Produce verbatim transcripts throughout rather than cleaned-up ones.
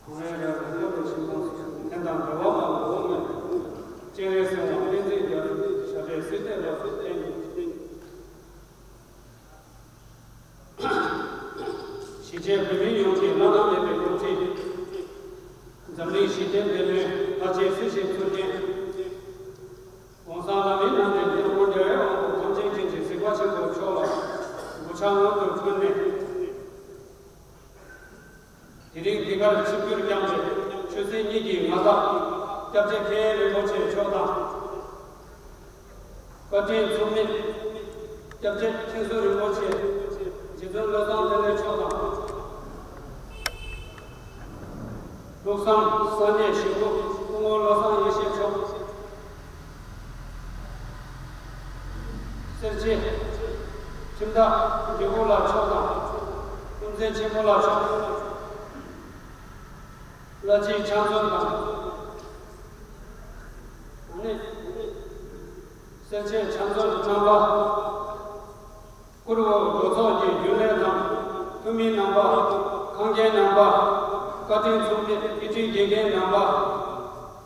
ང་རང་རང་རིང་པོ་ནས་ཤིང་ཁོངས་སུ་ཐེན་དང་འབྲེལ་བ་མང་པོ་མེད། སྤྱན་རས་གཟིགས་དབང་བསྟན་འཛིན་རྒྱལ་ཞབས་པད་སྲིད་མཐའི་རབ་ཏུ་བརྟན། གཞིས་བྱེས་བོད་མི་ཡོངས་ཀྱི་བླ་ན་མེད་པའི་སྐུ་ཕྲེང་། འཛམ་གླིང་ཞི་བདེའི་དེད་དཔོན་ལྷ་རྗེ་སྲིད་ཞིའི་གཙུག་རྒྱན། ༸གོང་ས་ལྷ་མིའི་ནང་ནས་ཉེར་དགུ་རྒྱལ་བའི་དབང་པོ་ཐམས་ཅད་མཁྱེན་ཅིང་གཟིགས་པ་ཆེན་པོ་མཆོག་ལ་གུས་ཕྱག་སྔོན་དུ་ཕུལ་ནས། དེ་རིང་འདི་གར་ཆིབས་བསྒྱུར་བསྐྱངས་པའི་ཆོས་སྲིད་གཉིས་ཀྱི་མངའ་བདག་སྐྱབས་རྗེ་མཁན་རིན་པོ་ཆེ་མཆོག་དང་། བཀའ་དྲིན་མཚུངས་མེད་སྐྱབས་རྗེ་མཁན་ཟུར་རིན་པོ་ཆེ་རྗེ་བཙུན་བློ་བཟང་བསྟན་འཕེལ་མཆོག་དང་། ལྷུག་བསམ་ས་གནས་གཞིས་འགོ་སྐུ་ངོ་བློ་བཟང་ཡེ་ཤེས་མཆོག། སེར་བྱེས་ཁྱིམ་བདག་འབྲི་གུང་ལགས་མཆོག་དང་། དཔོན་ཚེ་ཆེན་པོ་ལགས་མཆོག། བླ་སྤྱི་ཕྱག་མཛོད་དང་། ཨ་ནི་སེར་བྱེས་ཕྱག་མཛོད་རྣམ་པ། བཀུར་འོས་འགོ་ཚོགས་ཀྱི་རྒྱུན་ལས་དང་འཐུས་མི་རྣམ་པ། ཁང་རྒན་རྣམ་པ། བཀའ་དྲིན་མཚུངས་མེད་དབུ་ཁྲིད་དགེ་རྒན་རྣམ་པ།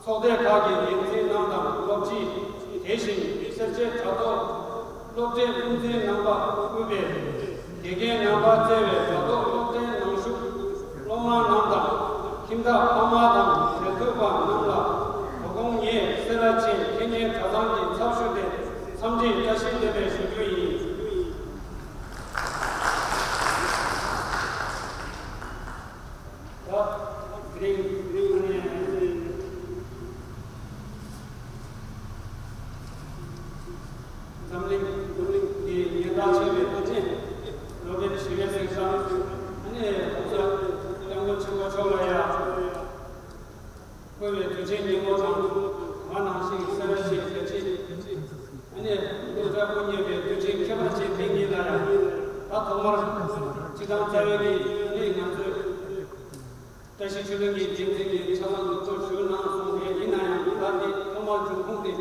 ཚོགས་སྡེ་ཁག་གི་འགན་འཛིན་རྣམས་དང་སློབ་སྤྱི། དེ་བཞིན་སེར་བྱེས་དྲ་ཐོག་སློབ་གྲྭའི་དཔོན་རིགས་རྣམ་པ་དབུས་པའི་དགེ་རྒན་རྣམ་པ་བཅས་པའི་དྲ་ཐོག་སློབ་གྲྭའི་ནང་བཞུགས་སློབ་མ་རྣམས་དང་། ཁྱིམ་བདག་ཕ་མ་དང་འབྲེལ་མཐུད་པ་རྣམས་ལ་དོ་དགོང་ངས་སེ་ར་བྱེས་འཕྲིན་ལས་དྲ་ཚང་གི་ཚབ་ཞུས་ཏེ་འཚམས་འདྲིའི་བཀྲ་ཤིས་བདེ་ལེགས་ཞུ་རྒྱུ་ཡིན། ད་དེ་རིང་དེ་རིང་ཨ་ནི་འཛམ་གླིང་འཛམ་གླིང་གི་ཉེན་བརྡ་ཆེ་བའི་ཐོག་ནས་ནོ་བེལ་ཞི་བདེའི་གཟེངས་རྟགས་ཨ་ནི་༸གོང་ས་༸སྐྱབས་མགོན་ཆེན་པོ་མཆོག་ལ་ཡ། བསྐོས་པའི་དུས་ཆེན་ཉིན་མོ་དང་། དེ་ནང་བཞིན་སེ་ར་བྱེས་རྒྱལ་གཅེས་ཨ་ནི་སློབ་གྲྭ་སྐུ་གཉེར་བའི་དུས་ཆེན་ཁྱད་པར་ཅན་འདི་ཉིད་ལ་ཡང་ད་ཐོག་མར་སྤྱི་བཏང་རྩ་བའི་གི་ཨ་ནི་ང་ཚོའི་བཀྲ་ཤིས་ཆོས་གླིང་གི་འགན་འཛིན་གྱིས་ཕྱག་ལམ་འདི་ཚོ་ཞུས་གནང་སོང་བས། ཡིན་ན་ཡང་ད་འདི་ཐོག་མར་འབྱུང་ཁུངས་དེ་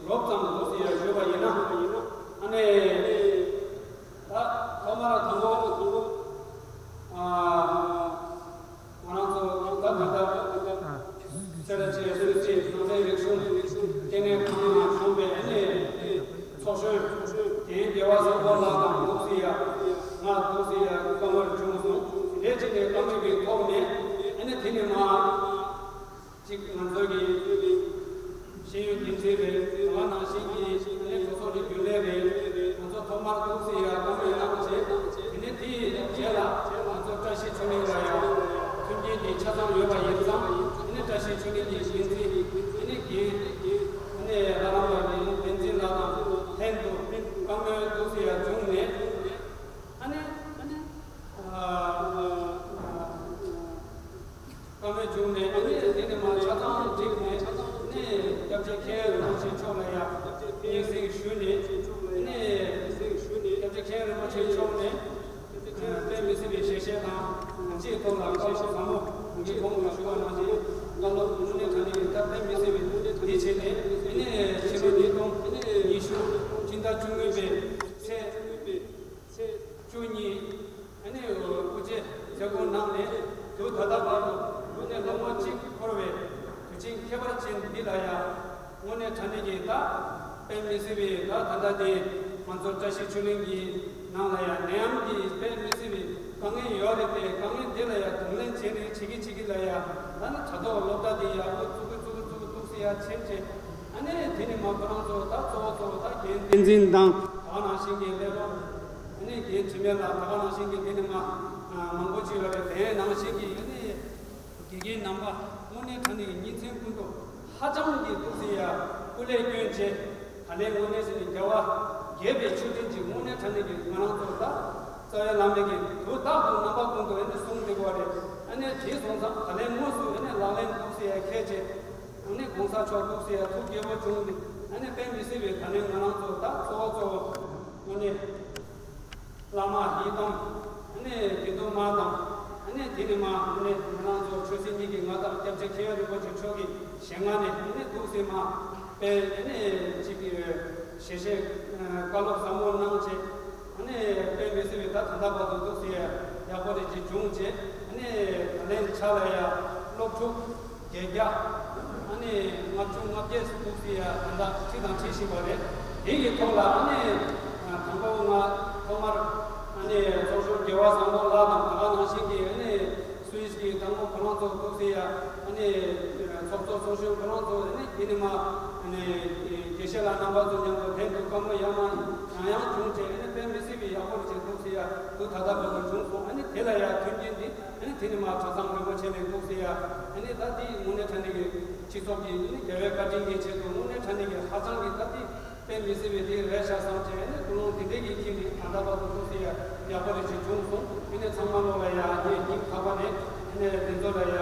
རོབ་ཙམ་འདུག་ཟེར་ཡ་ཞུས་པ་ཡིན་ན། ཨ་ནི་ད་ཐོག་མར་དང་པོ་ཨ། ང་རང་ཚོ་ད་ད་ལྟ་སེ་ར་བྱེས་སུད་སི་ནང་བསྟན་རིག་གཞུང་ལྟེ་གནས་ཁང་ནང་བྱུང་བའི་ཨ་ནི་ཚོགས་གཞོན་རྒན་རྒྱལ་བ་བཟང་པོ་ལགས་དང་འདུག་སེ་ཡ། ང་འདུག་སེ་ཡ་བཀའ་མོལ་བྱུང་སོང་། དེ་བྱས་ནས་བཀའ་མོལ་གྱི་ཐོག་ནས་ཨ་ནི་དེ་ནས་མ། གཅིག་ང་ཚོ་གི་ཤེས་ཡོན་འགན་འཛིན་རེད། དེ་ག་ནང་བཞིན་གྱི་ཨ་ནི་གྲོས་ཚོགས་ཀྱི་རྒྱུན་ལས་རེད། ང་ཚོ་ཐོག་མར་འདུག་སེ་ཡ་བཀའ་མོལ་གནང་བྱས། དེ་ནས་དེའི་རྗེས་ལ་ང་ཚོ་བཀྲ་ཤིས་ཆོས་གླིང་ལ་ཡང་མཐུན་རྐྱེན་དེ་ཆ་ཚང་ཡོད་པ་ཡིན་ཙང་། ཨ་ནི་བཀྲ་ཤིས་ཆོས་གླིང་གི་འགན་འཛིན་ཨ་ནི་རྒན་ཨ་ནི་ལྷ་རམས་པ་རྒན་བསྟན་འཛིན་ལགས་དང་ལྷན་དུ་བཀའ་མོལ་འདུག་སེ་ཡ་བྱུང་ནས། ཨ་ནི་ཨ་ནི་ཨ། བཀའ་མོལ་བྱུང་ནས་ཨ་ནི་དེ་ནས་མ་ཆ་ཚང་བསྒྲིགས་ནས་ཨ་ནི་སྐྱབས་རྗེ་མཁན་རིན་པོ་ཆེ་མཆོག་ལ་ཡང་སྙན་སེང་ཞུས་ནས། ཨ་ནི་སྙན་སེང་ཞུས་ནས་སྐྱབས་རྗེ་མཁན་རིན་པོ་ཆེ་མཆོག་ནས་དཔེ་མི་སྲིད་པའི་ཞལ་བཞེས་དང་། ང་ཚོའི་ཐོག་ལ་བཀའ་སློབ་ཟབ་མོ་ངེད་ཀྱི་གོང་དུ་ཞུ་བ་ནང་བཞིན་བཀའ་སློབ་དངོས་གནས་དྲང་གནས་ཀྱི་ད་དཔེ་མི་སྲིད་པའི་འདི་བྱས་ནས། ཨ་ནི་ཕྱི་ལོ་ཉིས་སྟོང་ཉི་ཤུ་སྤྱི་ཟླ་བཅུ་གཉིས་པའི་ཚེས་ཚེས་བཅུ་གཉིས། ཨ་ནི་དབུ་འབྱེད་མཛད་སྒོ་གནང་ནས་དུས་ད་ལྟ་བར་དུ་ཨ་ནི་ལོ་ངོ་གཅིག་འཁོར་བའི་དུས་ཆེན་ཁྱད་པར་ཅན་འདི་ལ་ཡང་དངོས་གནས་དྲང་གནས་ཀྱི་ད་དཔེ་མི་སྲིད་པའི་ད་ད་ལྟ་དེ་ང་ཚོ་བཀྲ་ཤིས་ཆོས་གླིང་གི་ནང་ལ་ཡང་ནད་ཡམས་ཀྱི་དཔེ་མི་སྲིད་པའི་དཀའ་ངལ་ཡོད་རེད་དེ། དཀའ་ངལ་འདི་ལ་ཡང་གདོང་ལེན་བྱེད་རེས་བྱེད་ཀྱི་བྱེད་ཀྱི་ལ་ཡང་ད་ནི་དྲ་ཐོག་སློབ་གྲྭ་འདི་ཡག་པོ་བཙུགས་གི་བཙུགས་གི་བཙུགས་གི་འདུག་ཟེར་ཡ་མཁྱེན་བྱས། ཨ་ནི་དེ་ནི་མ་ཁོ་རང་ཚོ་ད་གཙོ་བོ་གཙོ་བོ་ད་རྒན་བསྟན་འཛིན་དང་། ད་ག་ནང་བཞིན་གྱི་སླེ་རོ། ཨ་ནི་རྒན་དྲི་མེད་ལགས། ད་ག་ནང་བཞིན་གྱི་དེ་ནི་མ་མང་པོ་ཅིག་ཡོད་རེད། དེ་ནང་བཞིན་གྱི་ཨ་ནི་དགེ་རྒན་རྣམ་པ་དངོས་གནས་དྲང་གནས་ཀྱི་སྙིང་ཚན་ཀུན་ཏུ་ཧ་ཅང་གི་ཐུགས་སེ་ཡ་སྐུ་ལས་བསྐྱོན་བྱས། ད་ལན་དངོས་གནས་ཟེར་ནས་རྒྱལ་བ་དགྱེས་པའི་མཆོད་སྤྲིན་གྱིས་དངོས་གནས་དྲང་གནས་ཀྱི་ང་རང་ཚོ་ད་རྩ་བའི་བླ་མའི་གི་དུས་རྟག་ཏུ་རྣམ་པ་ཀུན་ཏུ་ཨ་ནི་གསུང་བསྡད་དགོས་རེད། ཨ་ནི་དེ་སོང་ཙང་ད་ལན་དངོས་སུ་ཨ་ནི་ལག་ལེན་འདུག་སེ་ཡ་འཁེལ་བྱས། ཨ་ནི་གོང་ས་མཆོག་འདུག་སེ་ཡ་ཐུགས་དགྱེས་པོ་བྱུང་སྟེ། ཨ་ནི་དཔེ་མི་སྲིད་པའི་ད་ནི་ང་རང་ཚོ་ད་གཙོ་བོ་གཙོ་བོ་དངོས་གནས་བླ་མ་ཡི་དམ། ཨ་ནི་དགེ་འདུན་མ་དང་། ཨ་ནི་དེ་ནི་མ་དངོས་གནས་ང་རང་ཚོ་ཆོས་སྲིད་གཉིས་ཀྱི་མངའ་བདག་སྐྱབས་རྗེ་མཁན་རིན་པོ་ཆེ་མཆོག་གི་ཞལ་སྔ་ནས་ཨ་ནི་འདུག་སེ་མ་དཔེ་ཨ་ནི་ཅིག་གི་ཞལ་བཞེས་བཀའ་སློབ་ཟབ་མོ་གནང་བྱས། ཨ་ནི་དཔེ་མི་སྲིད་པའི་ད་ད་ལྟ་བར་དུ་འདུག་སེ་ཡག་པོ་རེ་ཅིག་བྱུང་བྱས། ཨ་ནི་ད་ལན་ཆ་ལ་ཡ། སློབ་ཕྲུག་བརྒྱད་བརྒྱ། ཨ་ནི་ལྔ་བཅུ་ང་བརྒྱད་འདུག་ཟེར་ཡ་ད་ལྟ་ཁྲིད་དང་ཁྲིད་བཞིན་པ་རེད། དེ་གི་ཐོག་ལ་ཨ་ནི་དང་པོ་ང་ཐོག་མར་ཨ་ནི་ཚོགས་གཞོན་རྒྱལ་བ་བཟང་པོ་ལགས་དང་ད་ག་ནང་བཞིན་གྱི་ཨ་ནི་སུད་སི་གི་དང་པོ་ཁོ་རང་ཚོ་འདུག་ཟེར་ཡ་ཨ་ནི་ཚོགས་གཙོ་ཚོགས་གཞོན་ཁོ་རང་ཚོ་ཨ་ནི་དེ་ནི་མ་ཨ་ནི་དགེ་བཤེས་ལགས་རྣམ་པ་ཚོ་མཉམ་དུ་ལྷན་དུ་བཀའ་མོལ་ཡང་མ་ཡང་ཡང་བྱུང་བྱས་ཨ་ནི་དཔེ་མི་སྲིད་པའི་ཡག་པོ་རེ་བྱས་འདུག་ཟེར་ཡ་དུ་ད་ལྟ་བར་དུ་བྱུང་སོང་། ཨ་ནི་དེ་ལ་ཡ་མཐུན་རྐྱེན་འདི། ཨ་ནི་དེ་ནི་མ་གྲྭ་ཚང་རིན་པོ་ཆེ་ནས་འདུག་ཟེར་ཡ། ཨ་ནི་ད་དེ་དངོས་གནས་དྲང་གནས་ཀྱི་སྤྱི་ཚོགས་ཀྱི་ཨ་ནི་རྒྱལ་བའི་བཀའ་དྲིན་གྱི་ཆེད་དུ་དངོས་གནས་དྲང་གནས་ཀྱི་ཧ་ཅང་གི་ད་དེ་དཔེ་མི་སྲིད་པའི་དེ་རེད་ཤག་བསམ་བྱས། ཨ་ནི་ཀུན་སློང་དེ་འདྲས་ཀྱི་དཀྱིལ་ནས་ད་ལྟ་བར་དུ་འདུག་ཟེར་ཡ་ཡག་པོ་རེ་ཞིག་བྱུང་སོང་། ཨ་ནི་ཚང་མ་ལོ་ལ་ཡ་ངས་སྙིང་ཐག་པ་ནས་ཨ་ནི་དེ་ཚོ་ལ་ཡ་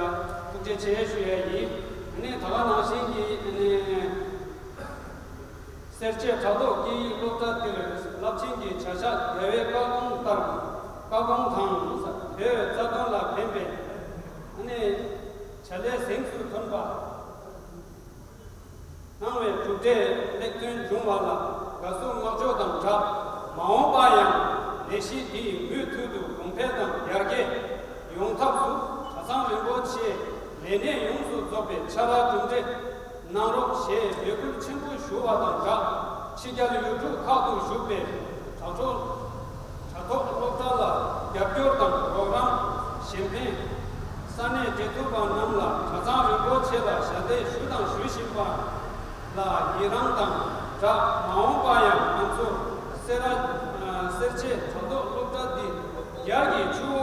ཐུགས་རྗེ་ཆེ་ཞུ་ཡ་ཡིན། ཨ་ནི་ད་ག་ནང་བཞིན་གྱི་ཨ་ནི། སེར་བྱེས་ཕྲག་དོག་སྐྱེ་ཡུལ་སློབ་གྲྭ་འདིར་རླབས་ཆེན་གྱི་བྱ་གཞག་རྒྱལ་བའི་བཀའ་དགོངས་ལྟར་བཀའ་དགོངས་དང་བོད་རྩ་དོན་ལ་ཕན་པའི་ཨ་ནི་བྱ་ལས་གཟེངས་སུ་ཐོན་པ་གནང་བའི་གྲུབ་འབྲས་ལེགས་ཐོན་བྱུང་བ་ལ་དགའ་བསུ་བསྔགས་བརྗོད་དང་སྦྲགས། མ་འོངས་པ་ཡང་ལས་གཞི་འདི་མུ་མཐུད་དུ་གོང་འཕེལ་དང་ཡར་རྒྱས་ཡོང་ཐབས་སུ་གྲྭ་ཚང་རིན་པོ་ཆེའི་ལས་གནས་ཡོངས་སུ་རྫོགས་པའི་ཕྱག་ལས་གྲུབ་འབྲས་གནང་རོགས་ཞེས་འབོད་སྐུལ་ཆེན་པོ་ཞུ་བ་དང་སྦྲགས། ཕྱི་རྒྱལ་ཡུལ་གྲུ་ཁག་ཏུ་བཞུགས་པའི་དྲ་ཐོག་དྲ་ཐོག་སློབ་གྲྭ་ལ་རྒྱབ་སྐྱོར་དང་རོགས་རམ་གཞན་ཕན། ས་གནས་འབྲེལ་མཐུད་པ་རྣམས་ལ་གྲྭ་ཚང་རིན་པོ་ཆེ་ལ་ཞབས་འདེགས་ཞུ་དང་ཞུ་བཞིན་པ་ལ་ཡི་རངས་དང་སྦྲགས། མ་འོངས་པ་ཡང་ང་ཚོ་སེ་ར་སེར་བྱེས་དྲ་ཐོག་སློབ་གྲྭ་འདི་རྒྱ་གི་ཆུ་